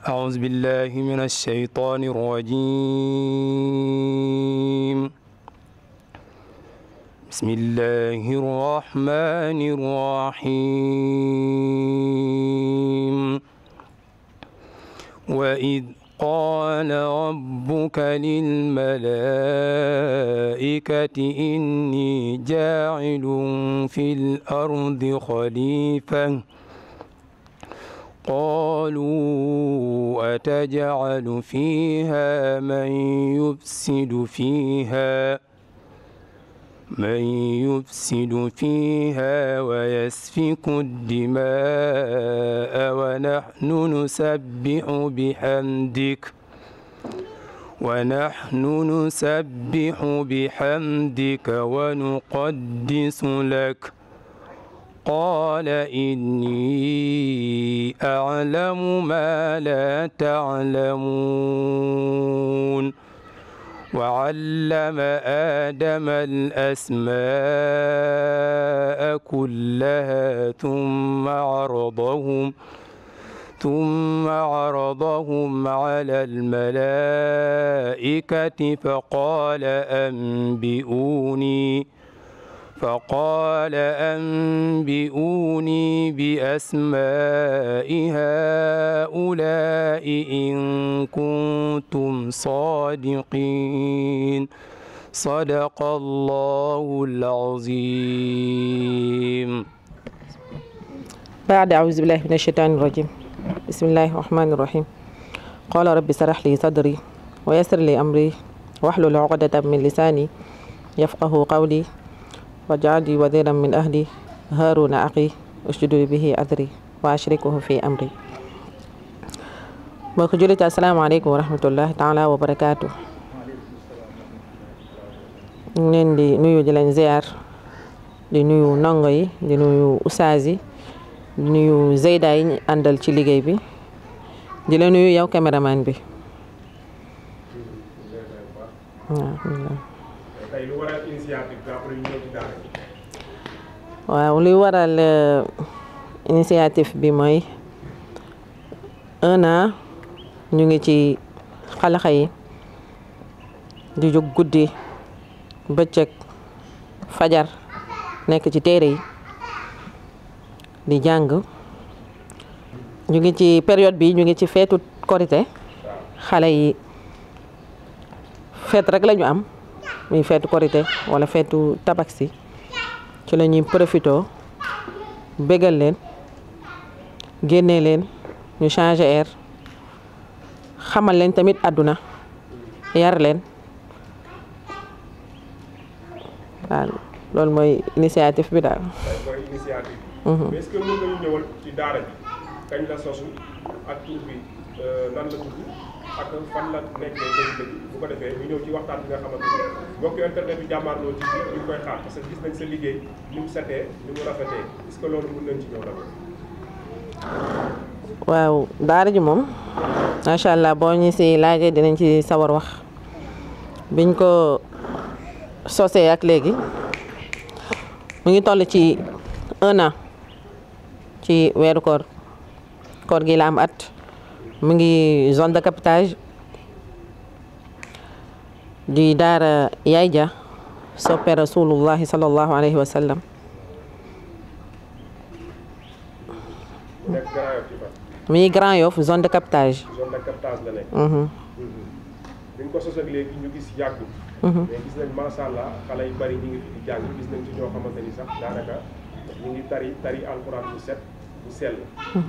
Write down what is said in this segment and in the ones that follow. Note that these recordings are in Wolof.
أعوذ بالله من الشيطان الرجيم. بسم الله الرحمن الرحيم. وإذ قال ربك للملائكة إني جاعل في الأرض خليفة قالوا أتجعل فيها من يفسد فيها ويسفك الدماء ونحن نسبح بحمدك ونقدس لك قال إني أعلم ما لا تعلمون وعلم آدم الأسماء كلها ثم عرضهم على الملائكة فقال أنبئوني بأسماء هؤلاء إن كنتم صادقين صدق الله العظيم. بعد أعوذ بالله من الشيطان الرجيم. بسم الله الرحمن الرحيم. قال رب اشرح لي صدري ويسر لي أمري واحلل عقدة من لساني يفقه قولي واجعل لي وزيرا من أهلي هارون أخي اشدد به أذري وأشركه في أمري. mbokk jullit asalaamaaleykum wa rahmatullahi taala wa barakaatu. ñu leen di nuyu di leen ziar di nuyu ndongo yi di nuyu ustaas yi di nuyu Zeyda yi ñu àndal ci liggéey bi di la nuyu yow caméraman bi. waaw luy waral initiative bi mooy 1 an ñu ngi ci xalaxa yi di jóg guddi bëccëg fajar nekk ci téere yi di jàng. ñu ngi ci période bi ñu ngi ci feetu korité xale yi feet rek la ñu am muy feetu korité wala feetu tabaski ci la ñuy profité bégal leen génnee leen ñu changer air xamal leen tamit àdduna yar leen waaw loolu mooy initiative bi daal. mais est-ce que mën nga ñu ñëwal ci daara ji kañ la sosu ak tur bi nan la tudd ak fan la nekkee dëgg-dëgg bu ko defee ñu ñëw ci waxtaan bi nga xamante ne mbokk internet bi jàmmaarloo ci ñu ngi koy xaar parce que gis nañ sa liggéey ni mu setee ni mu rafetee est-ce que loolu mën nañ ci ñëw d'abord. waaw daara ji moom macha allah boo ñu si laajee dinañ ci sawar wax biñ ko sosee ak léegi mu ngi toll ci 1 an ci weeru koor gi la am at mu ngi zone de captage di daara Yaay Ja soppe rasulullahi sallallahu alayhi wa sallam. mi ngi Grand Yoff zone de captage. zone de captage la nekk. bi ñu ko sos ak léegi ñu gis yàggul. mais gis nañ macha allah xale yu bari ñu ngi fi di jàng gis nañ ci ñoo xamante ni sax daanaka ñu ngi tari alxuraan bu set bu sell.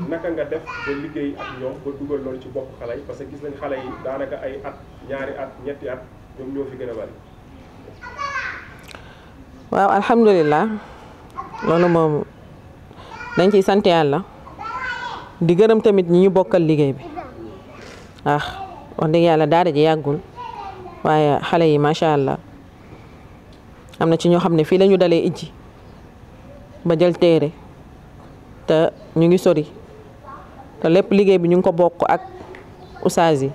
naka nga def ba liggéey ak ñoom ba dugal loolu ci bopp xale yi parce que gis nañ xale yi daanaka ay at ñaari at ñetti at ñoom ñoo fi gën a bari. waaw alhamdulilah loolu moom dañ ciy sant yàlla di gërëm tamit ñi ñu bokkal liggéey bi wax dëgg yàlla daara ji yàggul waaye xale yi macha allah am na ci ñoo xam ne fii la ñu dalee ijji ba jël téere te ñu ngi sori te lépp liggéey bi ñu ngi ko bokk ak ustaas yi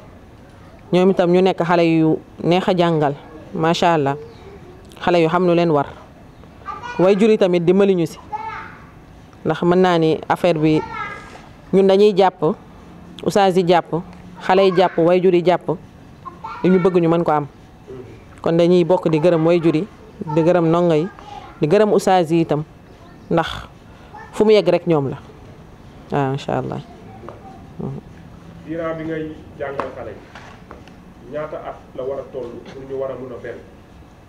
ñoom itam ñu nekk xale yu neex a jàngal macha allah xale yu xam lu leen war way juri tamit dimbali ñu si ndax mën naa ni affaire bi ñun dañuy jàpp oustaz yi jàpp xale yi jàpp wayjur yi jàpp li ñu bëgg ñu mën ko am kon dañuy bokk di gërëm wayjur yi di gërëm ndongo yi di gërëm oustaz yi itam ndax fu mu yegg rek ñoom la waaw incha allah. diiraa bi ngay jàngal xale yi ñaata at la war a toll pour ñu war a mun a benn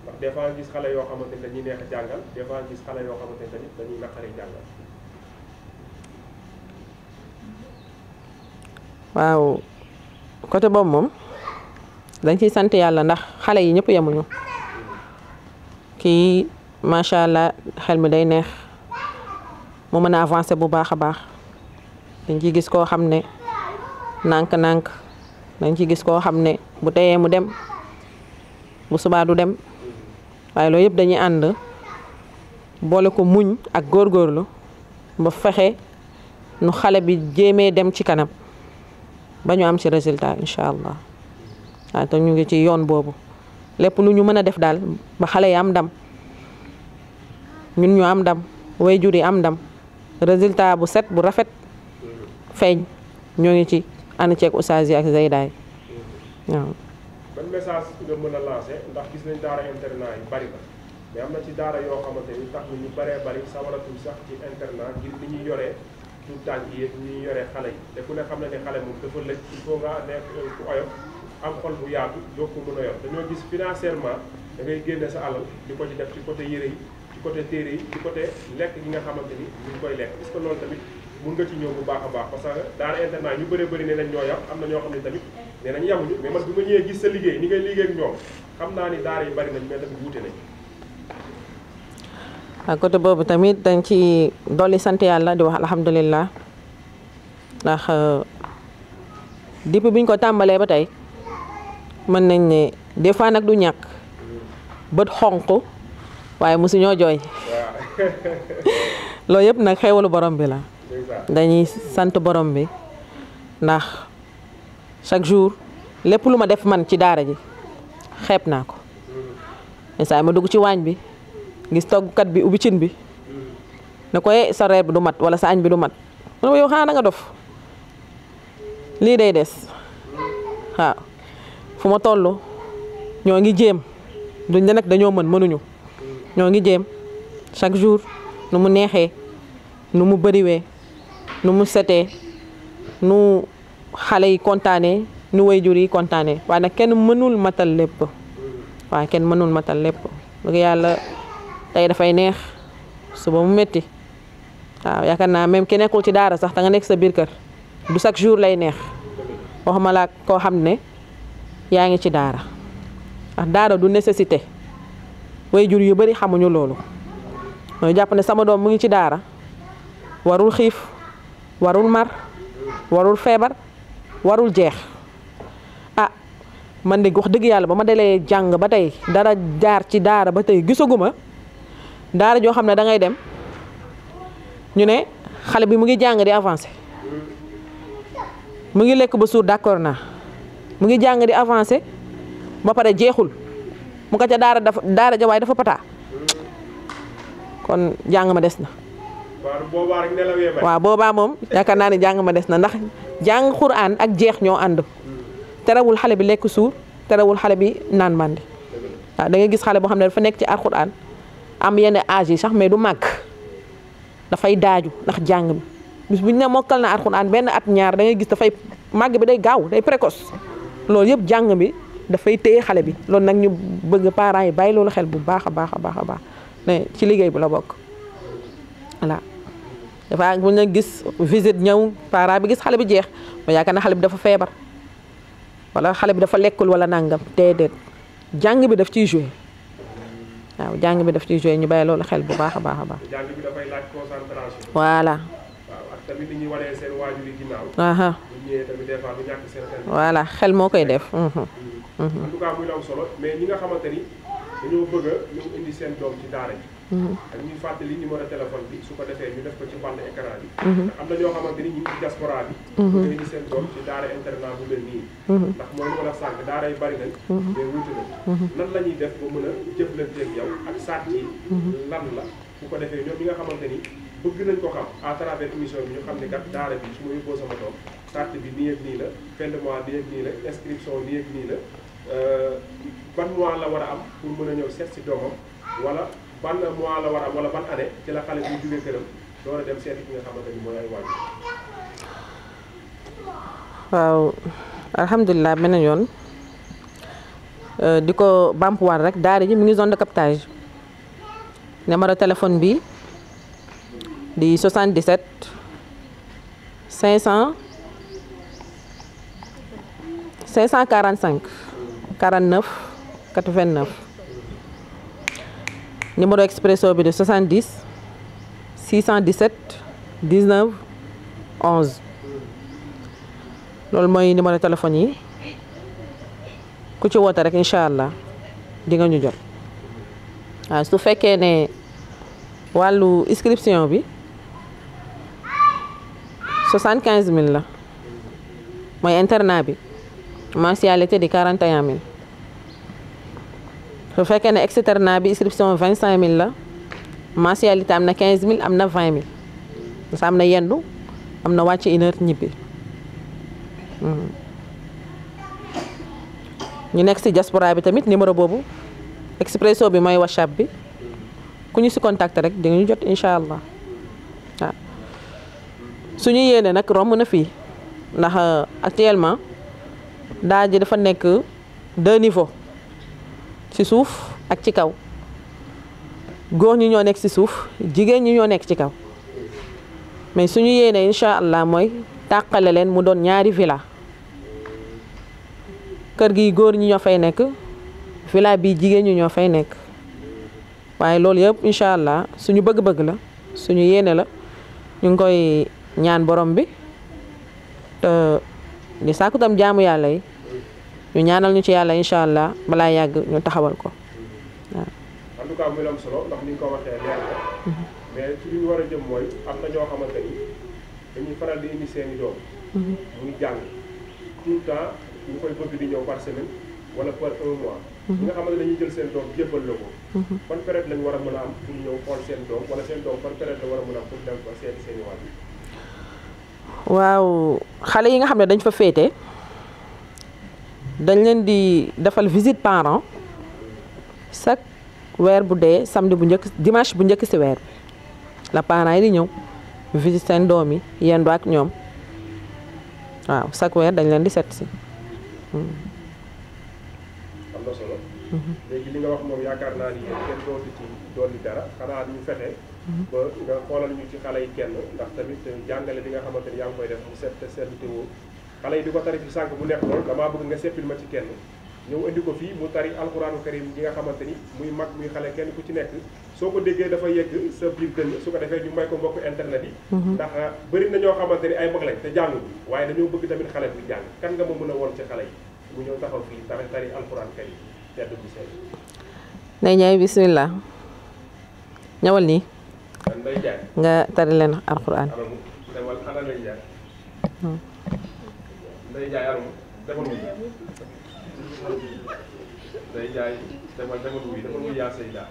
ndax des fois gis xale yoo xamante ni dañuy neex a jàngal des fois gis xale yoo xamante ni tamit dañuy naqaree jàngal. waaw côté boobu moom dañ ciy sant yàlla ndax xale yi ñëpp yemuñu kii macha allah xel mi day neex mu mën a avancer bu baax a baax dañ ciy gis koo xam ne nànk-nànk dañ ciy gis koo xam ne bu teyee mu dem bu subaa du dem waaye loolu yëpp dañuy ànd boole ko muñ ak góorgóorlu ba fexe nu xale bi jéemee dem ci kanam ba ñu am ci résultat incha allah waaw te ñu ngi ci yoon boobu lépp lu ñu mën a def daal ba xale yi am ndam ñun ñu am ndam waajur yi am ndam résultat bu set bu rafet feeñ ñoo ngi ci ànd ceeg oustaz yi ak Zeyda yi waaw. ban message nga mën a lancé ndax gis nañ daara internat yi bari na mais am na ci daara yoo xamante ni tax na ñu baree bari sawaratul sax ci internat ngir ni ñuy yoree tout tànk yi ni ñuy yoree xale yi te ku ne xam na ne xale moom dafa lëj il faut nga nekk ku oyof am xol bu yaatu doo ko mën a yor dañoo gis financièrement da ngay génne sa alal di ko ci def ci côté yére yi ci côté téere yi ci côté lekk yi nga xamante ni ñu ngi koy lekk est-ce que loolu tamit mun nga ci ñëw bu baax a baax parce que daara internat ñu bëree bëri ne nañ ñoo yam am na ñoo xam ne tamit ne nañ yamuñu mais man bi ma ñëwee gis sa liggéey ni ngay liggéey ak ñoom xam naa ni daara yi bari nañ mais tamit wuute nañ. waaw côté boobu tamit dañ ci dolli sant yàlla di wax alhamdulillah ndax depuis biñ ko tàmbalee ba tey mën nañ ne des fois nag du ñàkk bët xonq waaye mosu ñoo jooy loolu yëpp nag xéewalu borom bi la dañuy sant borom bi ndax chaque jour lépp lu ma def man ci daara ji xeeb naa ko saa ma dugg ci waañ bi gis toggkat bi ubbi cin bi ne ko sa reer bi du mat wala sa añ bi du mat mu ne yow xanaa nga dof lii day des waaw fu ma toll ñoo ngi jéem duñ ne nag dañoo mënuñu ñoo ngi jéem chaque jour nu mu neexee nu mu bëriwee nu mu setee nu xale yi kontaanee nu waajur yi kontaanee waaye nag kenn mënul matal lépp waaye kenn mënul matal lépp dëgg yàlla tey dafay neex suba mu métti waaw yaakaar naa même ki nekkul ci daara sax da nga nekk sa biir kër du chaque jour lay neex waxuma laa koo xam ne yaa ngi ci daara ndax daara du nécessité waajur yu bari xamuñu loolu mooy jàpp ne sama doom mu ngi ci daara warul xiif warul mar warul feebar warul jeex ah man de wax dëgg yàlla ba ma dalee jàng ba tey dara jaar ci daara ba tey gisaguma daara joo xam ne da ngay dem ñu ne xale bi mu ngi jàng di avancé mu ngi lekk ba suur d'accord naa mu ngi jàng di avancé ba pare jeexul mu ko ca daara ja waaye dafa pataa kon jàng ma des na. waaw boobaa moom yaakaar naa ne jàng ma des na ndax jàng xuraan ak jeex ñoo ànd terewul xale bi lekk suur terewul xale bi naan màndi waaw da ngay gis xale boo xam ne dafa nekk ci alxuraan am yenn âge yi sax mais du màgg dafay daaju ndax jàng bi bis bu ñu ne mokkal na alxuraan benn at ñaar da ngay gis dafay màgg bi day gaaw day précoce loolu yëpp jàng bi dafay téye xale bi loolu nag ñu bëgg parents yi bàyyi loolu xel bu baax a baax a baax a baax ne ci liggéey bi la bokk voilà dafa bu ñu gis visite ñëw parent bi gis xale bi jeex ba yaakaar na xale bi dafa feebar wala xale bi dafa lekkul wala nangam déedéet jàng bi daf ciy joué waaw jàng bi daf ciy joué ñu bàyyi loolu xel bu baax a baax a baax. jàng bi dafay laaj concentration. voilà. waaw ak tamit ni ñuy wanee seen waajur yi ginnaaw. bu ñëwee tamit des fois du ñàkk seen xel. voilà xel moo koy def. en tout cas muy la am solo mais ñi nga xamante ni dañoo bëgg a ñu indi seen doom ci daara ji. ak ñuy fàttali numéro téléphone bi su ko defee ñu def ko ci bande écran bi. am na ñoo xamante ni ñu ngi ci diaspora bi. ñu indi seen doom ci daara internat bu mel nii. ndax mooy lu ma la sànq daara yi bari nañ. mais wuute nañ. nan la ñuy def ba mën a jëflanteeg yow ak sàcc yi lan la bu ko defee ñoom ñi nga xamante ni bëgg nañ ko xam à travers émission bi ñu xam ne kat daara bi su ma yóbboo sama doom carte bi nii ak nii la fin de mois nii ak nii la inscription nii ak nii la ban mois la war a am pour mën a ñëw seet si doomam wala ban mois la war a am wala ban année ci la xale bi jógee këram door a dem seeti ki nga xamante ni mooy ay waajur. waaw alhamdulilah beneen yoon di ko bampuwaat rek daara ji mu ngi zone de captage numéro téléphone bi di 77 500 545 49 89 numéro expresso bi di 70 617 19 11 loolu mooy numéro téléphone yi ku ci woote rek incha allah di nga ñu jot waaw su fekkee ne wàllu inscription bi 75000 la mooy internat bi mensualité di 41000 su fekkee ne externat bi inscription 25000 la mensualité am na 15000 am na 20000 parce que am na yendu am na wàcc 1 heure ñibbi. ñu nekk ci diaspora bi tamit numéro boobu expresso bi mooy whatsapp bi ku ñu ci contacter rek di nga ñu jot incha allah waaw suñu yéene nag romb na fii ndax actuellement daara ji dafa nekk 2 niveaux ci suuf ak ci kaw góor ñi ñoo nekk ci suuf jigéen ñi ñoo nekk ci kaw mais suñu yéene incha allah mooy tàqale leen mu doon ñaari villa kër gi góor ñi ñoo fay nekk villa bi jigéen ñi ñoo fay nekk waaye loolu yëpp incha allah suñu bëgg-bëgg la suñu yéene la ñu ngi koy ñaan borom bi te di sàkku tam jaamu yàlla yi ñu ñaanal ñu ci yàlla incha allah balaa yàgg ñu taxawal ko waaw. en tout cas muy am solo ndax ni nga ko waxee leer na mais ci li ñu war a jëm mooy am na ñoo xamante ni dañuy faral di indi seen i doom. muy jàng tout le temps ñu koy bëgg di ñëw par semaine wala par 1 mois. ñi nga xamante ne dañuy jël seen doom jébbal la ko. ban période lañ war a mën a am pour ñëw xool seen doom wala seen doom ban période la war a mën a am pour dem ko seeti seen i waajur. waaw xale yi nga xam ne dañ fa féete dañ leen di defal visite parent chaque weer bu dee samedi bu njëkk dimanche bu njëkk ci weer bi la parents yi di ñëw visite seen doom yi yendu ak ñoom waaw chaque weer dañ leen di set si. am na solo. léegi li nga wax moom yaakaar naa ni kenn dootu ci dolli dara xanaa ñu fexe. ba nga xoolal ñu ci xale yi kenn ndax tamit jàngale bi nga xamante ni yaa ngi koy def mu set te seetlu te woo xale yi di ko tari fi sànq mu nekk lool damaa bëgg nga seppil ma ci kenn ñëw indi ko fii mu tari alxuraanu karim yi nga xamante ni muy mag muy xale kenn ku ci nekk soo ko déggee dafa yegg sa biir dënn su ko defee ñu may ko mbokk internet yi. ndax bëri na ñoo xamante ni ay mag lañ te jàngu waaye dañoo bëgg tamit xale bi jàng kan nga ma mën a woon ci xale yi mu ñëw taxaw fii tari alxuraan karim tedd bu seen. Ndeye Ndiaye bismillah ñëwal nii. nga tari leen alxuraan. Ndeye Ndiaye demal wuy demal wuy yaa Seyda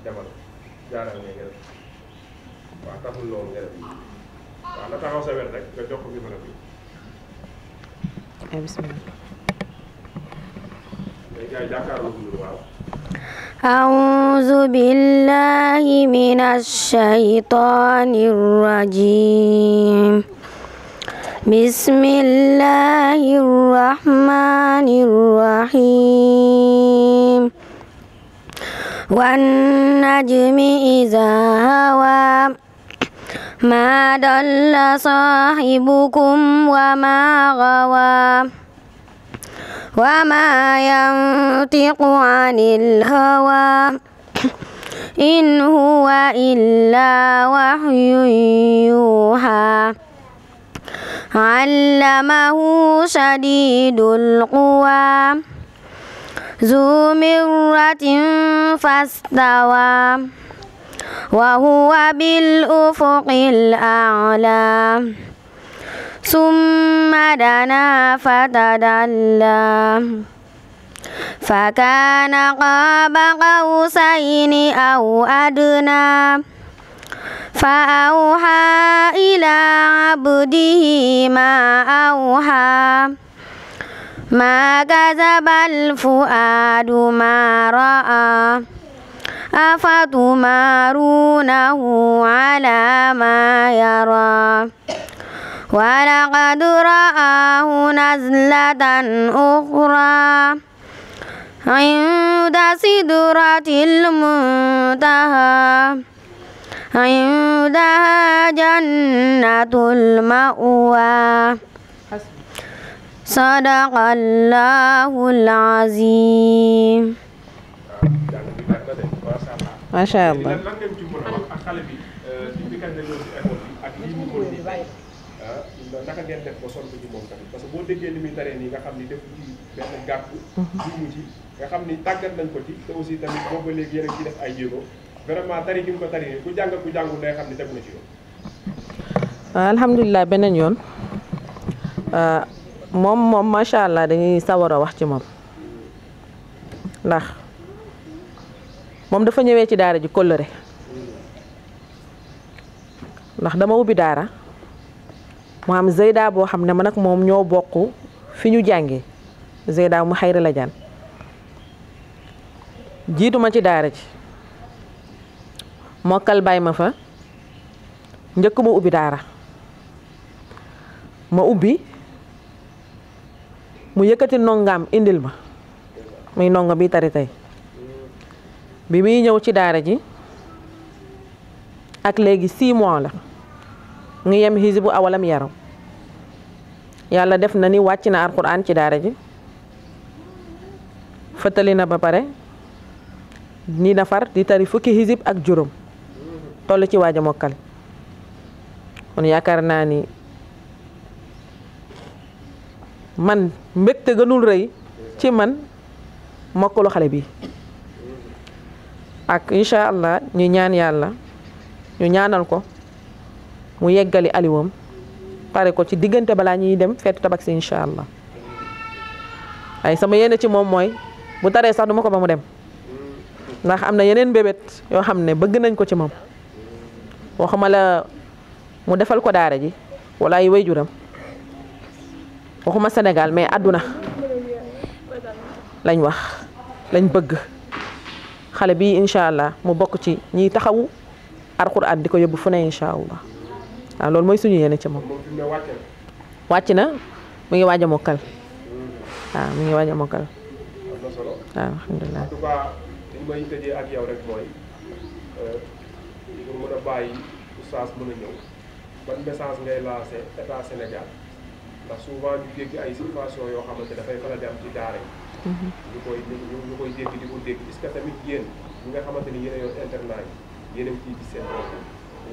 demal jaaral nga def waaw taxul loolu nga def waaw na taxaw sa wet rek nga jox ko numéro bi. bismillah. Ndeye Ndiaye jàkkaarloo bu waaw. أعوذ بالله من الشيطان الرجيم بسم الله الرحمن الرحيم والنجم إذا هوى ما ضل صاحبكم وما غوى وما ينطق عن الهوى إن هو إلا وحي يوحى علمه شديد القوى ذو مرة فاستوى وهو بالأفق الأعلى ثم دنا فتدلى فكان قاب قوسين أو أدنى فأوحى إلى عبده ما أوحى ما كذب الفؤاد ما رأى أفتمارونه على ما يرى ولقد رآه نزلة أخرى عند سدرة المنتهى عندها جنة المأوى صدق الله العظيم. macha allah. lan ngeen ci mën a wax ak xale bi depuis kañ la ñëw ci école bi ak lii mu mën nii naka ngeen def ba sonn ci moom tamit parce que boo déggee ni muy taree nii nga xam ni def ci benn gàtt juumu ci nga xam ni tàggat nañ ko ci te aussi tamit boobu ba léegi yéen a ci def ay jéego vraiment tari gi mu ko tari nii ku jàng ku jàngul day xam ni tegu na ci yoon. alhamdulilah beneen yoon moom macha allah dañuy sawar a wax ci moom ndax moom dafa ñëwee ci daara ji kóllëre ndax dama ubbi daara mu am Zeyda boo xam ne man ak moom ñoo bokk fi ñu jàngee Zeyda mu xayra la jaan jiitu ma ci daara ji mokkal bàyyi ma fa njëkk ma ubbi daara ma ubbi mu yëkkati ndongaam indil ma muy ndongo bi tari tey bi muy ñëw ci daara ji ak léegi 6 mois la ngi yem hizbu awalam yaram yàlla def na ni wàcc na alquran ci daara ji fëtali na ba pare ni nafar di tari fukki hizib ak juróom toll ci waaj a mokkal kon yaakaar naa ni man mbégte gënul rëy ci man mokkalu xale bi ak incha allah ñu ñaan yàlla ñu ñaanal ko mu yeggali aliwam pare ko ci diggante balaa ñuy dem feetu tabaski incha allah ay sama yéene ci moom mooy bu taree sax duma ko ba mu dem ndax am na yeneen bébét yoo xam ne bëgg nañ ko ci moom waxuma la mu defal ko daara ji wala ay waajuram waxuma Sénégal mais àdduna lañ wax lañ bëgg xale bi incha allah mu bokk ci ñiy taxawu alxuraan di ko yóbbu fu ne incha allah waaw loolu mooy suñu yéene ci moom. wàcc na mu ngi waaj a mokkal waaw mu ngi waaj a mokkal waaw alhamdulilah. en tout cas li may tëjee ak yow rek mooy pour mën a bàyyi oustaz mën a ñëw ban message ngay lancé état Sénégal ndax souvent ñu dégg ay situation yoo xamante dafay faral di am ci daara yi. ñu koy dégg di ko dégg est-ce que tamit yéen ñi nga xamante ni yéen a yor internat yi yéen a ngi ciy gis seen bopp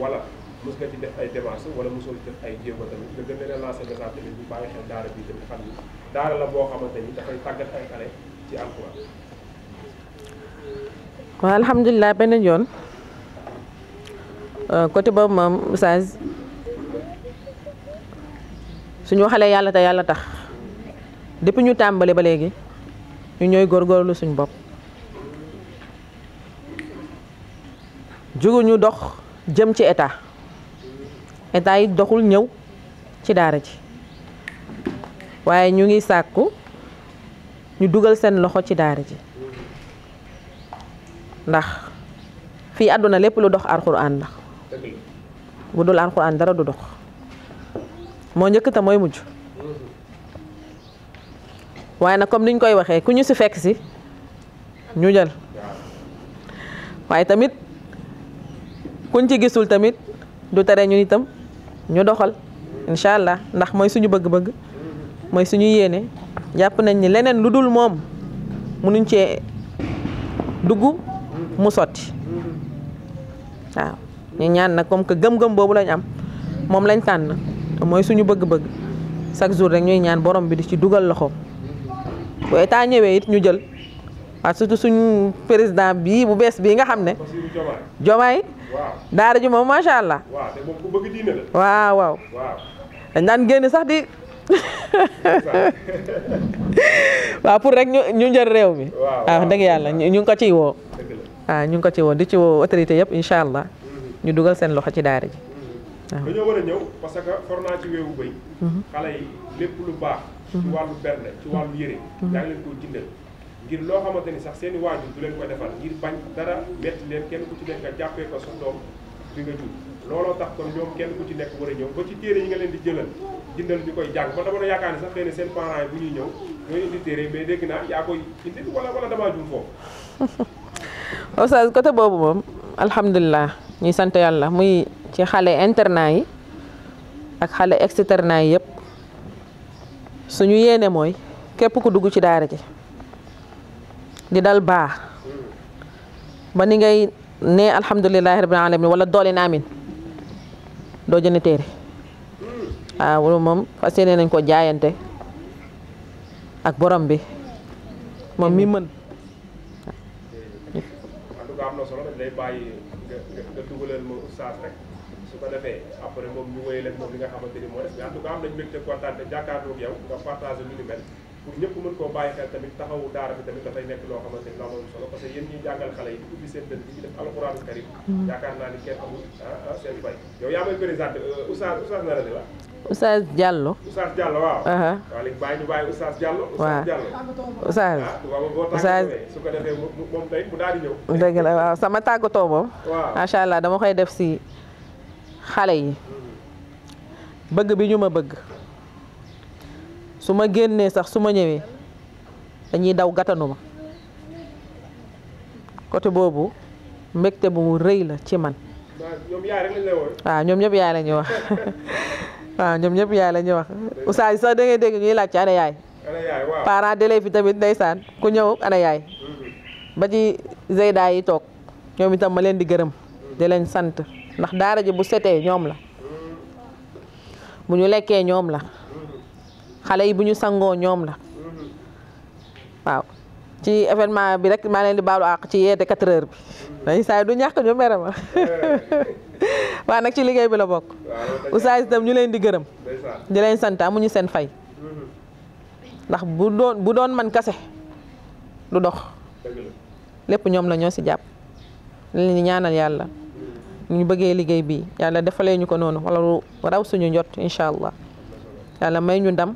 wala mos nga ci def ay démarches wala mosoo ci def ay jéego tamit nga gën leen a lancer message tamit ñu bàyyi xel daara bi tamit xam ni daara la boo xamante ni dafay tàggat ay xale ci alxuraan. waaw alhamdulilah beneen yoon côté boobu moom message suñu waxalee yàlla te yàlla tax depuis ñu tàmbali ba léegi ñu ñooy góorgóorlu suñ bopp jugu ñu dox jëm ci état yi doxul ñëw ci daara ji waaye ñu ngi sàkku ñu dugal seen loxo ci daara ji ndax fii àdduna lépp lu dox alxuraan la bu dul alxuraan dara du dox moo njëkk te mooy mujj waaye nag comme niñ koy waxee ku ñu si fekk si ñu jël waaye tamit kuñ ci gisul tamit du tere ñu itam ñu doxal incha allah ndax mooy suñu bëgg-bëgg mooy suñu yéene jàpp nañ ni leneen lu dul moom munuñ cee dugg mu sotti waaw ñu ñaan nag comme que gëm-gëm boobu lañ am moom lañ tànn te mooy suñu bëgg-bëgg chaque jour rek ñuy ñaan borom bi di ci dugal loxoom bu état ñëwee it ñu jël waaw surtout suñu président bii bu bees bii nga xam ne Diomaye daara ji moom macha allah waaw waaw dañ daan génn sax di waaw pour rek ñu njël réew mi. waaw dëgg yàlla ñu ngi ko ciy woo. waaw ñu ngi ko ci woo di ci woo autorité yëpp incha allah ñu dugal seen loxo ci daara ji. dañoo war a ñëw parce que for naa ci weewu bëy. xale yi lépp lu baax. ci wàllu berne ci wàllu yére. yaa ngi leen koo jëndal ngir loo xamante ni sax seen i waajur du leen ko defal ngir bañ dara metti leen kenn ku ci nekk nga jàppee ko sa doom bi nga jur. looloo tax kon ñoom kenn ku ci nekk war a ñëw ba ci téere yi nga leen di jëlal jëndal ñu koy jàng ba dama na yaakaar ni sax xëy na seen parents yi bu ñuy ñëw ñooy indi téere mais dégg naa yaa koy indi wala damaa jum foofu. Oustaz côté boobu moom alhamdulilah ñuy sant yàlla muy ci xale internat yi ak xale externat yi yëpp suñu yéene mooy képp ku dugg ci daara ji di dal baax ba ni ngay ne alhamdulilahi rabbil alamin wala doole na amin doo jënd téere waaw loolu moom fas yéene nañ ko jaayante ak borom bi moom mi mën. en tout cas am na solo dañ lay bàyyi nga dugalal ma oustaz rek su ko defee après moom ñu wéyal ak moom li nga xamante ni moo def mais en tout cas am nañ mbégte kontaan te jàkkaarloog yow nga partagé lu ni mel pour ñëpp mën koo bàyyi xel tamit taxawu daara bi tamit dafay nekk loo xamante ni am solo parce que yéen ñuy jàngal xale yi di ubbi seen dënn di def alxuraanu karim yaakaar naa ni kenn amul seen fay yow yaa may présenté oustaz na la di la Oustaz Diallo. Oustaz Diallo waaw. waaw léegi bàyyi ñu bàyyi Oustaz Diallo. waaw Oustaz Oustaz su ko defee moom tey mu daal di ñëw. dëgg la waaw sama tàggatoo moom. waaw macha allah dama koy def si xale yi. bëgg bi ñu ma bëgg. su ma génnee sax su ma ñëwee dañuy daw gàttanu ma. côté boobu mbégte bu mu rëy la ci man. ñoom yaay rek lañ lay woowee. waaw ñoom ñëpp yaay la ñuy wax. waaw ñoom ñëpp yaay la ñuy wax Oustaz sax da ngay dégg ñuy laaj ci ana yaay. ana yaay waaw parents d'élèves yi tamit ndeysaan ku ñëw ana yaay. ba ci Zeyda yi toog ñoom itam ma leen di gërëm di leen sant ndax daara ji bu setee ñoom la bu ñu lekkee ñoom la xale yi bu ñu sangoo ñoom la waaw ci événement bi rek maa leen di baalu àq ci yeete 4 heures bi dañ saa du ñàkk ñu mere ma waaw nag ci liggéey bi la bokk Oustaz itam ñu leen di gërëm di leen sant amuñu seen fay ndax bu doon man kase du dox lépp ñoom la ñoo si jàpp leen di ñaanal yàlla ñu bëggee liggéey bi yàlla defalee ñu ko noonu wala raw suñu njot incha allah yàlla may ñu ndam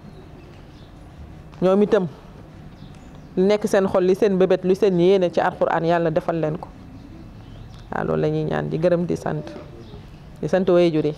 ñoom itam lu nekk seen xol li seen bébét lu seen yéene ci alxuraan yàlla defal leen ko waaw loolu la ñuy ñaan di gërëm di sant waajur yi